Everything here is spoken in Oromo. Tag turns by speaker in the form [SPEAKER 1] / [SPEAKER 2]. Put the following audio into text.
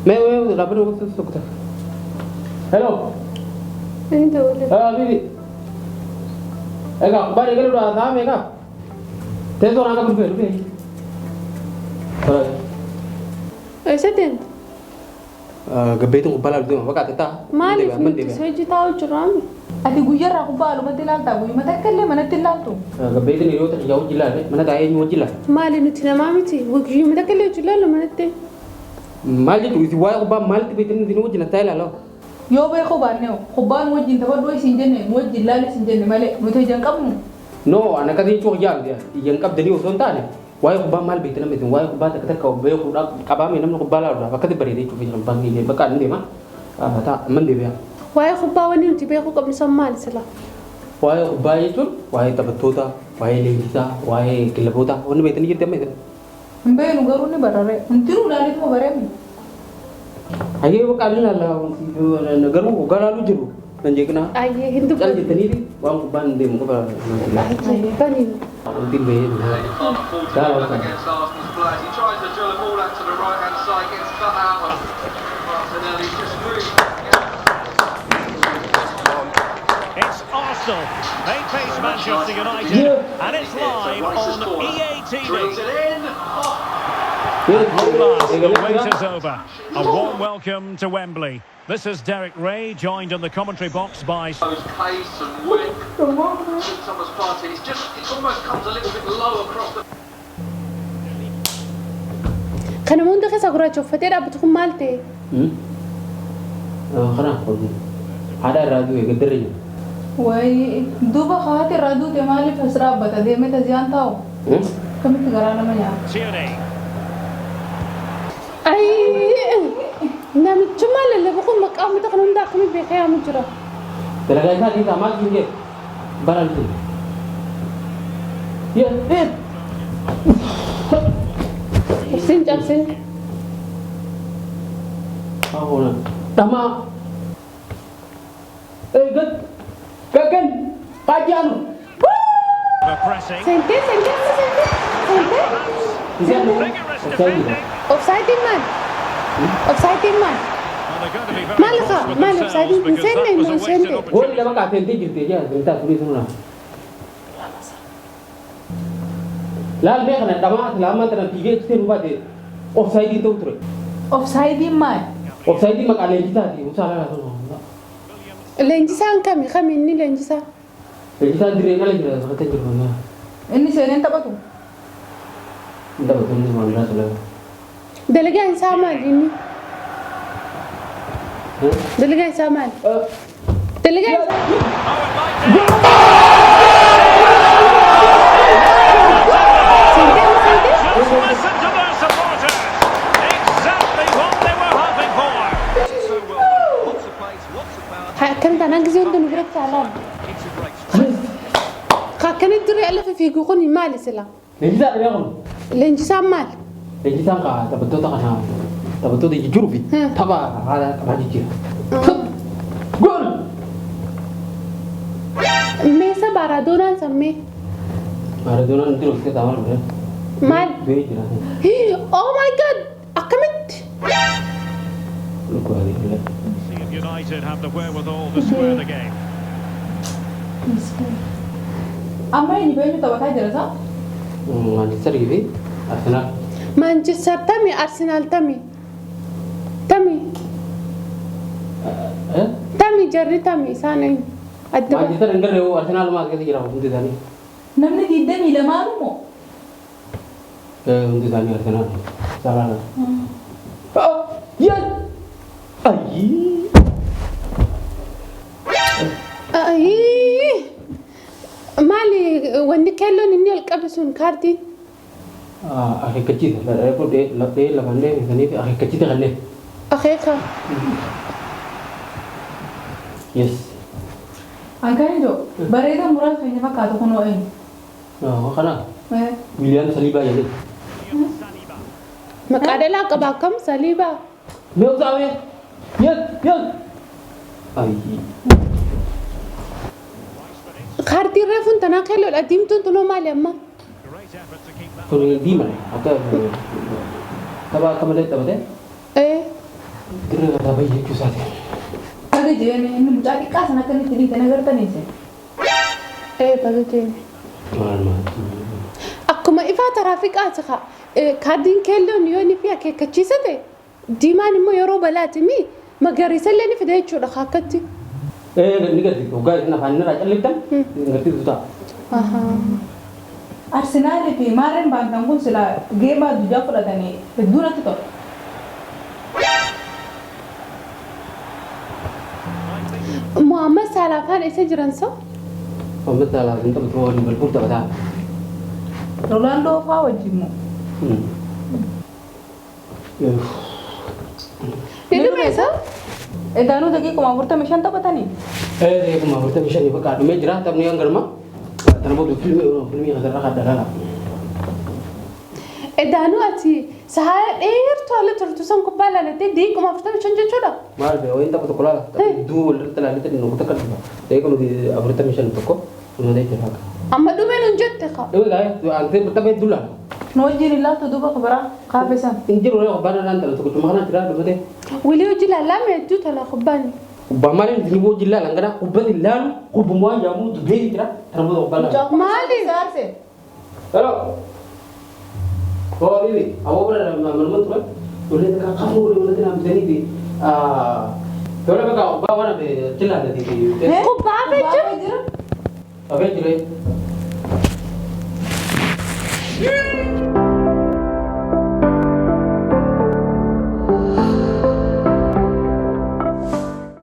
[SPEAKER 1] Mee mee dhaabbata tokko tokko. Hello.
[SPEAKER 2] Inni dawwale.
[SPEAKER 1] Ah, bibi. Egaa kubbaan eegaluudha sa'a meeqa? Teessoo naa qabu dhufee dhufee.
[SPEAKER 2] Eessa deemta?
[SPEAKER 1] Gabbeetiin kubbaa laalu deema bakka ati ta'a.
[SPEAKER 2] Maaliif nuti si hojii taa'u jirraami?
[SPEAKER 3] Ati guyyarraa kubbaa alumatti ilaaltaa guyyuma takka illee manatti ilaaltu.
[SPEAKER 1] Gabbeetiin hiriyoota kiyyaa wajjin ilaale mana taa'ee eenyu wajjin ilaale.
[SPEAKER 2] Maali nuti namaa miti? Guyyuma takka illee hojii ilaallu manatti.
[SPEAKER 1] Maal jechuun isin waa'ee kubbaa maalitti beektanii isin wajjin taa'ee ilaalaa?
[SPEAKER 3] Yoo beekuu baanne kubbaa nu wajjin taphadhu isin jenne nu wajjin ilaali isin jenne malee nuti ija hin qabnu.
[SPEAKER 1] No, ana akkasii jechuun kiyyaa miti. Ija hin qabdanii osoo hin taane waa'ee kubbaa maal beektan namni isin waa'ee kubbaa takka takka beekuudhaaf qabaame namni kubbaa laaluudhaaf akkasi bareeda jechuuf jira kubbaan keenya bakka ani deema. Ta'a amman deebi'a.
[SPEAKER 2] Waa'ee kubbaa wanni nuti beekuu qabnu san maali sila?
[SPEAKER 1] Waa'ee kubbaa jechuun waa'ee taphattoota, waa'ee leenjisaa, waa'ee kilaboota wanni beektanii jirti amma isin.
[SPEAKER 3] Hin beeknu garuu ni bararee. Hundinuu ilaaleetuma bareemi.
[SPEAKER 1] Hayyee bakka ani ilaalla garuu hoggaa laaluu jiru nan jeeqinaa.
[SPEAKER 2] Ayyee hin
[SPEAKER 1] Cal
[SPEAKER 2] dubbatu.
[SPEAKER 1] jettanii waan kubbaan hin deemu qofa nan jira.
[SPEAKER 2] Ayyee bani.
[SPEAKER 1] Wanti bahee
[SPEAKER 4] Palmer 40 against Arsenal's players. He tries to drill a ball out to the right hand side, gets cut out, and Martinelli just moves.
[SPEAKER 5] It's Arsenal. They face Manchester United, and it's live on EA TV.
[SPEAKER 4] Drills it in. Oh,
[SPEAKER 5] At last, the wait is over. A warm welcome to Wembley. This is Derek Ray, joined in the commentary box by
[SPEAKER 4] those pace and width. Thomas Partey. It's just, it almost comes a little bit low across the
[SPEAKER 2] Kana hunda keessa gurraacha uffatee dhaabbatu kun maal ta'e?
[SPEAKER 1] Kana kun haadha irraa du'e gaddarra jiru.
[SPEAKER 3] Wayi duuba haati irraa duute maaliif as dhaabbata deemee taziyaan taa'u? Kamitti garaa nama nyaata?
[SPEAKER 5] Tierney.
[SPEAKER 2] Ayyee namichummaa lallabu kun maqaa uummata kana hunda akkamitti beekee yaamu jira?
[SPEAKER 1] Dalagaa isaa dhiisaa maal siin jedhe? Bara laaluu jiru. Yes.
[SPEAKER 2] Ibsiin cabsin.
[SPEAKER 1] Ahoona. Dhamaa. Gad. Gaggan. Qaajjaanu.
[SPEAKER 5] The pressing.
[SPEAKER 2] Seentee seentee seentee seentee.
[SPEAKER 1] Isaan
[SPEAKER 5] Vigorous defending.
[SPEAKER 2] Offside maal? Offside maal?
[SPEAKER 5] Well, they're going to be very
[SPEAKER 2] Maal
[SPEAKER 5] cross with
[SPEAKER 2] maal
[SPEAKER 5] themselves
[SPEAKER 2] offside hin
[SPEAKER 5] because that
[SPEAKER 2] seenne
[SPEAKER 5] was
[SPEAKER 2] immoo
[SPEAKER 5] a
[SPEAKER 2] hin
[SPEAKER 5] wasted
[SPEAKER 2] seente.
[SPEAKER 1] Goolii lama
[SPEAKER 5] opportunity.
[SPEAKER 1] kaaseentee jirti ejaa sintaa turii sununa. Laal mee kana dhamaa silaamaa tana fiigee seenuu baate offside ta'u ture.
[SPEAKER 3] Offside maali?
[SPEAKER 1] Offside maqaa leenjisaati. Musaa laalaa sun.
[SPEAKER 2] Leenjisaan kami kami inni leenjisaa?
[SPEAKER 1] Leenjisaan dirreen ala jira sakatee jiru.
[SPEAKER 3] Inni seeneen taphatu.
[SPEAKER 1] Hin taphatu inni waan biraa tola.
[SPEAKER 2] Dalagaan isaa maali inni? Dalagaan isaa maali? Dalagaan isaa
[SPEAKER 5] Oh, it might be.
[SPEAKER 2] Seentee seentee.
[SPEAKER 5] Just listen to their supporters. Exactly what they were hoping for.
[SPEAKER 4] So well done. Lots of pace, lots of power.
[SPEAKER 2] Akkana taanaan gisee hunda nu biratti alaala.
[SPEAKER 4] It's a great strike.
[SPEAKER 2] Akkana dirree ala fiigu kun maali sila?
[SPEAKER 1] Leenjisaa dhabee kun.
[SPEAKER 2] Leenjisaan maali?
[SPEAKER 1] Leenjisaan kaa taphattoota kana taphattoota jijjiiruu fi tapha haala qabaa jijjiira. Gool!
[SPEAKER 2] Meesa Maaraadoonaan sammee.
[SPEAKER 1] Maaradoonaan dura of keessaa maal godhe?
[SPEAKER 2] Maal?
[SPEAKER 1] Du'ee jira.
[SPEAKER 2] Oh my God! Akkamitti?
[SPEAKER 1] Lukkuu adii.
[SPEAKER 5] See if United have the wherewithal to square the game.
[SPEAKER 3] Amma eenyu eenyu taphataa jira isaa?
[SPEAKER 1] Manchesterii fi Arsenaal.
[SPEAKER 2] Manchester tami Arsenal tami? Tami? Tami jarri tami isaan eenyu? Adda ba.
[SPEAKER 1] Manchester hin garree Arsenaal maal keessa jira hundi isaanii.
[SPEAKER 3] Namni 22 moo?
[SPEAKER 1] Hundi isaanii Arsenaal. Saalaala. Yes! Ayyii!
[SPEAKER 2] Ayii! Maali wanni keelloon inni ol qabe sun kaartiin?
[SPEAKER 1] Akeekkachiisa. Dhee lafaan deemsanii fi akeekkachiisa kanneen.
[SPEAKER 2] Akeeka.
[SPEAKER 1] Yes.
[SPEAKER 3] An kan ijoo bareeda muraasa keenya fakkaatu kunoo eenyu?
[SPEAKER 1] Kana Wiiliyaam Saliibaa jedhee.
[SPEAKER 2] Maqaa dhalaa qaba akkam Saliibaa?
[SPEAKER 1] Mee usaamee? Yes! Ayyii.
[SPEAKER 2] Kaartiin reefuun tanaa keelloodha. Diimtuun tunoo maali amma?
[SPEAKER 5] Great effort to keep that.
[SPEAKER 1] Kun diimadha. Akka tapha akka malee taphatee.
[SPEAKER 2] Ee.
[SPEAKER 1] Dirree irraa baay'ee jechuu isaati.
[SPEAKER 3] Baga jeeni inni mucaa xiqqaa sana akka inni itti dhiite agartanii isin.
[SPEAKER 2] Ee baga jeeni.
[SPEAKER 1] Maal maal.
[SPEAKER 2] Akkuma ifaa taraafiqaati kaa. Kaardiin keelloon yoo inni fi akeekkachiisa ta'e diimaan immoo yeroo balaati mi magariisa illee ni fida jechuudha akkatti.
[SPEAKER 1] Ee ni gadi hoggaa isin afaan irraa calliftan garsiisu ta'a.
[SPEAKER 3] Arsenaalii fi maarreen baankan kun silaa geema addunyaa fudhatanii hedduu natti tola.
[SPEAKER 2] Muhammad Salah faan eessa jiran so?
[SPEAKER 1] Muhammad Salah hin taphatu Liverpool taphataa.
[SPEAKER 3] Roonaaldoo fa'aa wajjin moo?
[SPEAKER 2] Ni dhume isa?
[SPEAKER 3] Edaanuu daqiiquma 45 taphatanii?
[SPEAKER 1] Ee daqiiquma 45 bakka dhumee jira taphni hangaruma. Tana booda fiilmii kasarraa kan dalaala.
[SPEAKER 2] Edaanuu ati sahaa dheertuu haala turtu san kubbaa ilaalattee daqiiquma 45 jechuudha.
[SPEAKER 1] Maal bee wayin tapha tokko laala. Hedduu walirratti ilaalite inni tokko takka dhufa. Daqiiquma 45 tokko dhumatee jira akka.
[SPEAKER 2] Amma dhumeen hin jette kaa.
[SPEAKER 1] Dhume gaa'ee antee tapha hedduu laala.
[SPEAKER 3] Nu wajjin ilaaltu duuba kabaraa kaafee san.
[SPEAKER 1] Hin jiru ree kubbaan irraan tapha tokko kana jira dhumatee.
[SPEAKER 2] Walii hojii ilaalaame hedduu tola kubbaan.
[SPEAKER 1] Kubbaan maaliin isin wajjin ilaalan kana kubbaan ilaalu kubbuma waan jedhamu dubee jira. Tana booda kubbaan laala.
[SPEAKER 2] Maali?
[SPEAKER 1] Hello. Oh, bibi, awak pernah manman tu kan? Boleh tak kamu boleh mana nak macam ni? Ah, kalau mereka bawa mana be celah nanti.
[SPEAKER 2] Kubbaa hafee jira.
[SPEAKER 3] jira.
[SPEAKER 1] Apa jira?